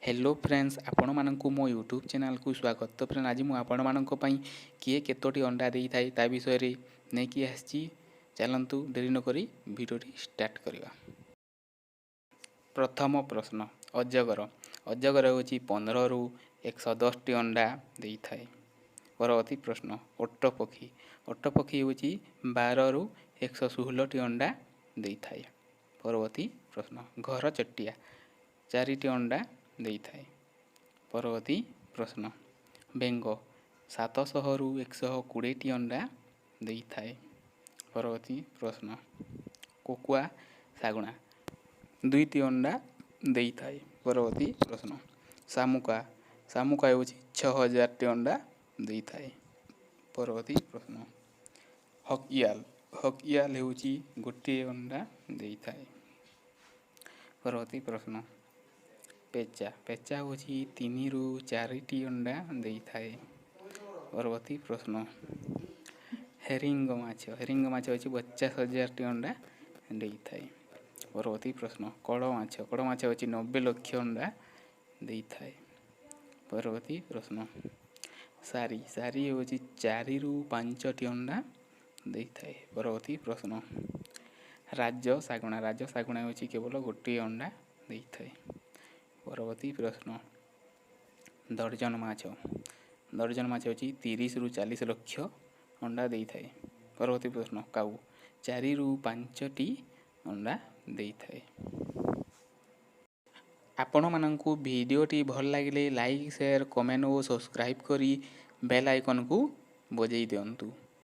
Hello friends, ଆପଣମାନଙ୍କୁ ମୋ YouTube ଚ୍ୟାନେଲ୍କୁ ସ୍ୱାଗତ। ତ ଫ୍ରେଣ୍ଡ, ଆଜି ମୁଁ ଆପଣମାନଙ୍କ ପାଇଁ କିଏ କେତୋଟି ଅଣ୍ଡା ଦେଇଥାଏ ତା ବିଷୟରେ ନେଇକି ଆସିଛି। ଚାଲନ୍ତୁ, ଡେରି ନକରି ଭିଡ଼ିଓଟି ଷ୍ଟାର୍ଟ କରିବା। ପ୍ରଥମ ପ୍ରଶ୍ନ, ଅଜଗର। ଅଜଗର ହେଉଛି 15ରୁ 110ଟି ଅଣ୍ଡା ଦେଇଥାଏ। ପରବର୍ତ୍ତୀ ପ୍ରଶ୍ନ, ଓଟ ପକ୍ଷୀ। ଓଟ ପକ୍ଷୀ ହେଉଛି 12ରୁ 116ଟି ଅଣ୍ଡା ଦେଇଥାଏ। ପରବର୍ତ୍ତୀ ପ୍ରଶ୍ନ, ଘର ଚଟିଆ 4ଟି ଅଣ୍ଡା ଦେଇଥାଏ। ପରବର୍ତ୍ତୀ ପ୍ରଶ୍ନ, ବେଙ୍ଗ 700ରୁ 120ଟି ଅଣ୍ଡା ଦେଇଥାଏ। ପରବର୍ତ୍ତୀ ପ୍ରଶ୍ନ, କୋକୁଆ ଶାଗୁଣା 2ଟି ଅଣ୍ଡା ଦେଇଥାଏ। ପରବର୍ତ୍ତୀ ପ୍ରଶ୍ନ, ଶାମୁକା। ଶାମୁକା ହେଉଛି 6000ଟି ଅଣ୍ଡା ଦେଇଥାଏ। ପରବର୍ତ୍ତୀ ପ୍ରଶ୍ନ, ହକିଆଲ। ହକିଆଲ ହେଉଛି 1 ଅଣ୍ଡା ଦେଇଥାଏ। ପରବର୍ତ୍ତୀ ପ୍ରଶ୍ନ, ପେଚା। ପେଚା ହେଉଛି 3ରୁ 4ଟି ଅଣ୍ଡା ଦେଇଥାଏ। ପରବର୍ତ୍ତୀ ପ୍ରଶ୍ନ, ହେରିଙ୍ଗ ମାଛ। ହେରିଙ୍ଗ ମାଛ ହେଉଛି 50,000ଟି ଅଣ୍ଡା ଦେଇଥାଏ। ପରବର୍ତ୍ତୀ ପ୍ରଶ୍ନ, କଡ଼ ମାଛ। କଡ଼ ମାଛ ହେଉଛି 90 ଲକ୍ଷ ଅଣ୍ଡା ଦେଇଥାଏ। ପରବର୍ତ୍ତୀ ପ୍ରଶ୍ନ, ସାରି। ସାରି ହେଉଛି 4ରୁ 5ଟି ଅଣ୍ଡା ଦେଇଥାଏ। ପରବର୍ତ୍ତୀ ପ୍ରଶ୍ନ, ରାଜ ଶାଗୁଣା। ରାଜ ଶାଗୁଣା ହେଉଛି କେବଳ 1 ଅଣ୍ଡା ଦେଇଥାଏ। ପରବର୍ତ୍ତୀ ପ୍ରଶ୍ନ, ଦର୍ଜନ ମାଛ। ଦର୍ଜନ ମାଛ ହେଉଛି 30ରୁ 40 ଲକ୍ଷ ଅଣ୍ଡା ଦେଇଥାଏ। ପରବର୍ତ୍ତୀ ପ୍ରଶ୍ନ, କାଉ 4ରୁ 5ଟି ଅଣ୍ଡା ଦେଇଥାଏ। ଆପଣମାନଙ୍କୁ ଭିଡ଼ିଓଟି ଭଲ ଲାଗିଲେ ଲାଇକ୍, ସେୟାର, କମେଣ୍ଟ ଓ ସବସ୍କ୍ରାଇବ୍ କରି ବେଲ୍ ଆଇକନ୍କୁ ବଜାଇ ଦିଅନ୍ତୁ।